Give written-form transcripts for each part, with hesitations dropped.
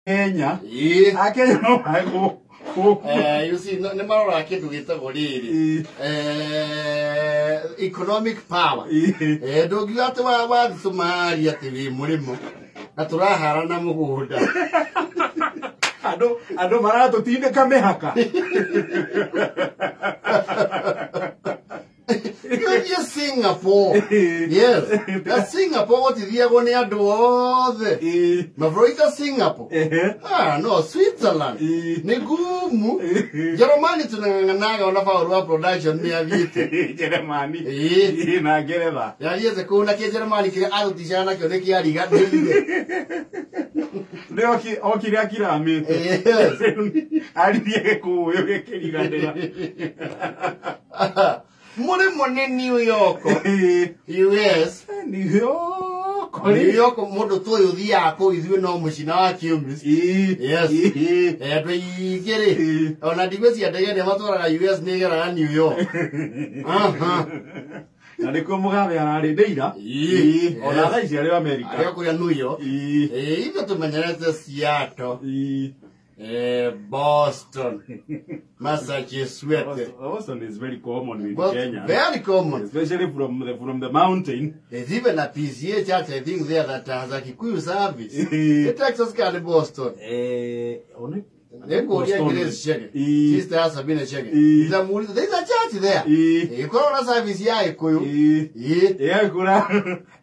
Kenya. Akenya no mago. You see, no maroraga kĩndũ gĩtagwo rĩrĩ economic power. Ndũngiuga atĩ wathiĩ Somalia atĩ wĩ mũrĩmo na tũraharana mũgũnda. Andũ maratũtindĩka mĩhaka. Gũthiĩ Singapore. Yes. Na Singapore gũtithiagwo nĩ andũ othe. Mabũrũri ta Singapore. No, Switzerland. Nĩ ngumu. Jerumani tunang'ang'anaga ona Paul wa production nĩ athiĩte. Jerumani. Na Ngeretha. Yathiĩte kũu na kĩjerumani kĩrĩa atũticaga nakĩo nĩ kĩariganĩire. Nĩ okire akiramĩte. Yes. Aririe gĩkũyũ gĩkĩriganĩra. Mũrĩmo nĩ New York. US. New York. New York mũndũ tũĩ ũthiaga kũu ithuĩ no mũcina wa kiumia. Yes. Andũ aingĩ rĩ, ona ndigwĩciria ndege ĩrĩa matwaraga US nĩ ĩgeraga New York. Na nĩkuo Mũgathe ararĩ ndĩira. Ona thaa ici arĩ Amerika. Arĩ o kũrĩa New York. Ithuĩ tũmenyerete Seattle. Boston, Massachusetts. Boston is very common in Kenya. Very common. Especially from the mountain. There's even a PCA church, I think, there that has a Kikuyu service. The Texas can Boston. They go there, Grace Chege. Sister Sabina Chege. There's a church there. Corona service ya Kikuyu. Yeah, kura.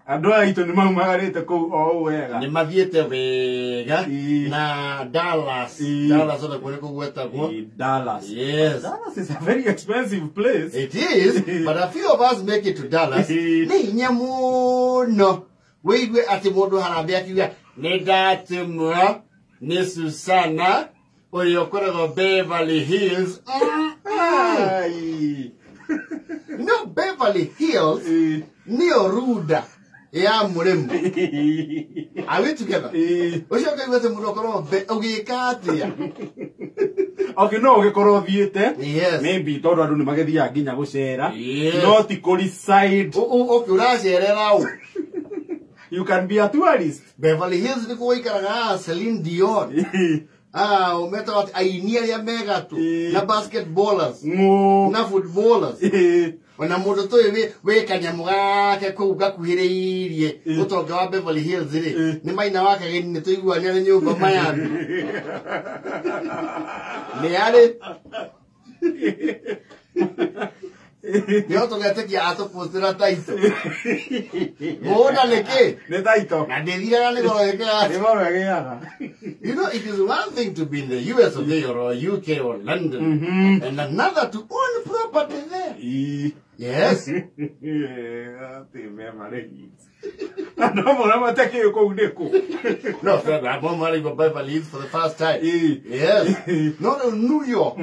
Andũ aitũ nĩ maumagarĩte kũu o wega. Nĩ mathiĩte wega na Dallas. Dallas ona kũrĩa kũgwetagwo. Dallas. Yes. Dallas is a very expensive place. It is, but a few of us make it to Dallas. Nĩ hinya mũno wĩigue atĩ mũndũ harambee akiuga nĩ ndatũmwo nĩ Susana ũrĩa ũkoragwo Beverly Hills. No, Beverly Hills nĩyo Ruda ya mũrĩmo. Are we together? Ũcio ũkaigua atĩ mũndũ akorwo ũgĩka atĩa? Okay, no ũgĩkorwo ũthiĩte. Yes. Maybe tondũ andũ nĩ magĩthiaga nginya gũcera. Yes. No ti kũ-reside. Okay, ũracerera ũ? You can be a tourist. Beverly Hills nĩkuo gũikaraga Celine Dion. Ũmetaga atĩ aini arĩa megatũ na basketballers na footballers. Ona mũndũ tũĩ wĩ kanyamũ gake kũu gakuhĩrĩirie ũtonga wa Beverly Hills rĩ, nĩ maina wa Kageni nĩ tũiguaga nĩ arĩ nyũmba Miami. Nĩ arĩ. Nĩho tũgetĩkia atũpostĩra taito. Mũgũnda nĩ kĩ? Nĩ taito. Na ndĩthiraga nĩ goro ĩkĩaga. Nĩ goro ĩgĩaga. You know, it is one thing to be in the US of A or UK or London, and another to own property there. Yes. No, I'm only go Beverly Hills for the first time. Yes. No, no, New York.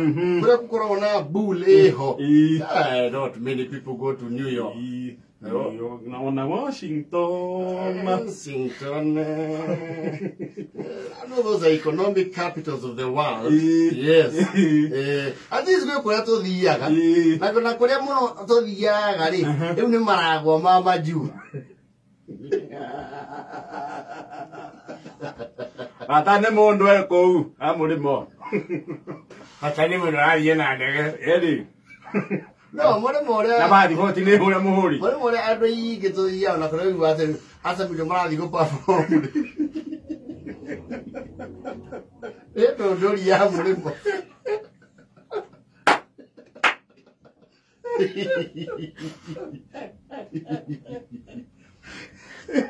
Not many people go to New York. New York, na Washington. Washington. I know those are economic capitals of the world. Yes. At least gwĩ kũrĩa tũthiaga. Na kũrĩa mũno tũthiaga rĩ, rĩu nĩ maragwo ma majuu. Bata nĩ mũndũ e kũu, a mũrĩmo. Bata nĩ mũndũ arathiĩ na ndege. Ĩrĩ. No, mũrĩmo ũrĩa na bathiboti nĩ hũre mũhũri. Mũrĩmo ũrĩa andũ aingĩ tũthiaga na kũrĩa ũiguaga atĩ Asamilo marathiĩ gũ-perform. Ĩ ndũndũri ya mũrĩmo.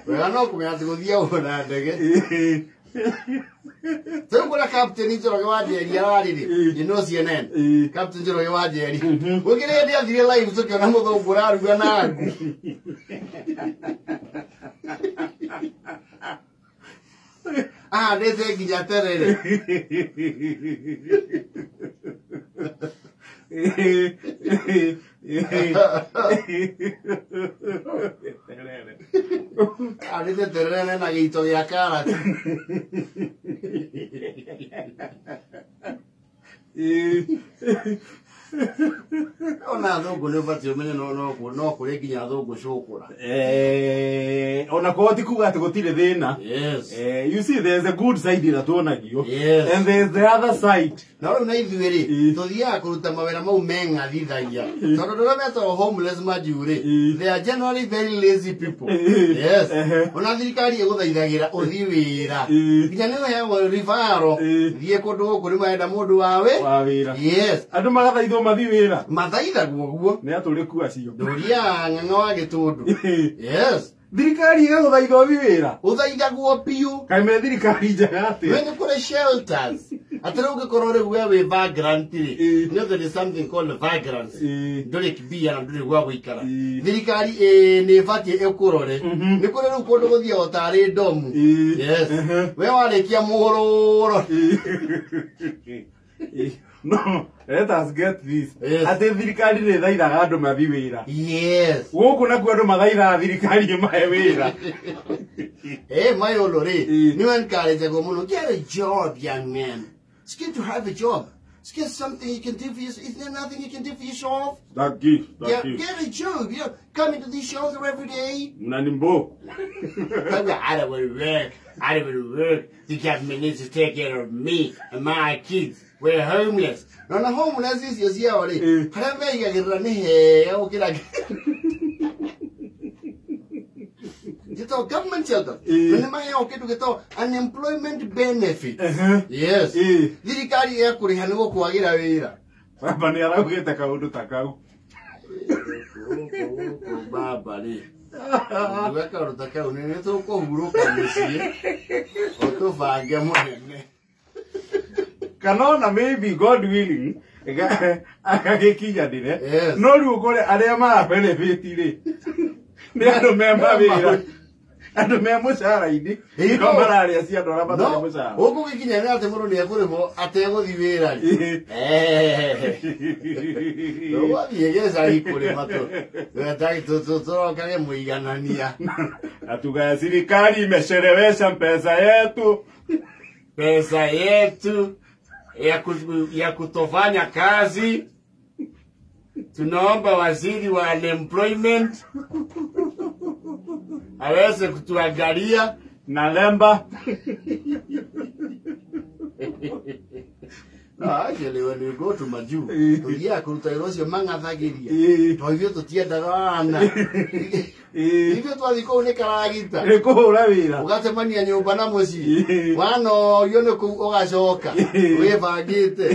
Wega no kũmenya atĩ gũthiagwo na ndege. Rĩu kũrĩa Captain Njoroge wa Njeri ararĩ rĩ, you know CNN. Captain Njoroge wa Njeri. Gũkĩrĩ hĩndĩ athire live tũkĩona mũthũngũ ũraruga na ngũ. Ahandĩte nginya terere. Ahandĩte terere na gĩito gĩa karati. Ona thũngũ nĩ ũbatiĩ ũmenye no kũrĩ nginya thũngũ cũkũra. Ona korwo ti kuga atĩ gũtirĩ thĩna. Yes. You see, there's a good side ĩrĩa tuonagio. Yes. And there's the other side. Na rĩu na ithuĩ rĩ, tũthiaga kũruta mawĩra mau meng'athithagia. Tondũ ndũrĩa metagwo homeless majurĩ, they are generally very lazy people. Yes. Ona thirikari ĩgũthaithagĩra ũthiĩ wĩra. Nginya nĩ ũheagwo referral. Thiĩ kũndũ gũkũ nĩ marenda mũndũ wa wĩra. Yes. Andũ magathaithwo mathiĩ wĩra. Mathaithagwo guo. Nĩ atũrĩku acio. Ndũria ng'ang'a wa gĩtũndũ. Yes. Thirikari ĩgagũthaitha ũthiĩ wĩra. Ũthaithagwo biũ. Kaĩ me thirikari njega atĩa? We nĩ kũrĩ shelters. Atĩ rĩu ũngĩkorwo rĩu we wĩ vagrant rĩ, nĩ there is something called vagrants. Ndũrĩ mbia na ndũrĩ gwa gũikara. Thirikari nĩ ĩbatiĩ ĩkũrore. Nĩ kũrĩ rĩu kũndũ gũthiagwo tarĩ ndomu. Yes. We warĩkia mũhũrũro. No, let us get this. Yes. Atĩ thirikari nĩ ĩthaithaga andũ mathiĩ wĩra. Yes. Gũkũ nakuo andũ mathaithaga thirikari ĩmahe wĩra. Mayolo rĩ, nĩ encourage-agwo mũno. Get a job, young man. It's good to have a job. It's get something you can do for yourself. Is there nothing you can do for yourself? Thank you. Thank you. Get a job. You know, come into these shelter every day. Mnanimbo. I don't want to work. I don't want to work. The government needs to take care of me and my kids. We're homeless. No, no, homeless is your already. Government shelter. Unemployment benefit. Yes. Thirikari ĩkũrĩha nĩ gũkwagĩra wĩra. Baba nĩ araugĩte kaũndũ ta kau. Baba rĩ. Ũngiuga kaũndũ ta kau nĩ tũkũhurũka mũciĩ. Ũtũbange mũnene. Kana ona maybe God willing agagĩkinyanĩre. No rĩu ũkore arĩa marabenefit rĩ nĩ andũ me mawĩra. Andũ me mũcara-inĩ no mararĩa cia andũ arĩa matarĩ mũcara. Ũgũgĩkinya nĩ atĩ mũndũ nĩ ekũrĩhwo ategũthiĩ wĩra rĩ. Ũgathiĩ gĩcagi kũrĩma tũrokage mũiganania. Atuga serikali imesherewesha pesa yetu. Pesa yetu ya kutofanya kazi. Tunaomba waziri wa unemployment aweze kutuangalia na lemba. No, actually when we go to Maju, tuthiaga kũruta wĩra ũcio mang'athagĩria. To ithuĩ tũtiendaga ana. Ithuĩ twathiĩ kũu nĩ karagita. Nĩ kũhũra wĩra. Ũgacemania nyũmba na mũciĩ. Wanorio nĩ kũu ũgacoka. Wĩbangĩte.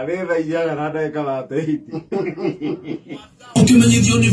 Nĩ thaa inyanya na ndagĩka 38.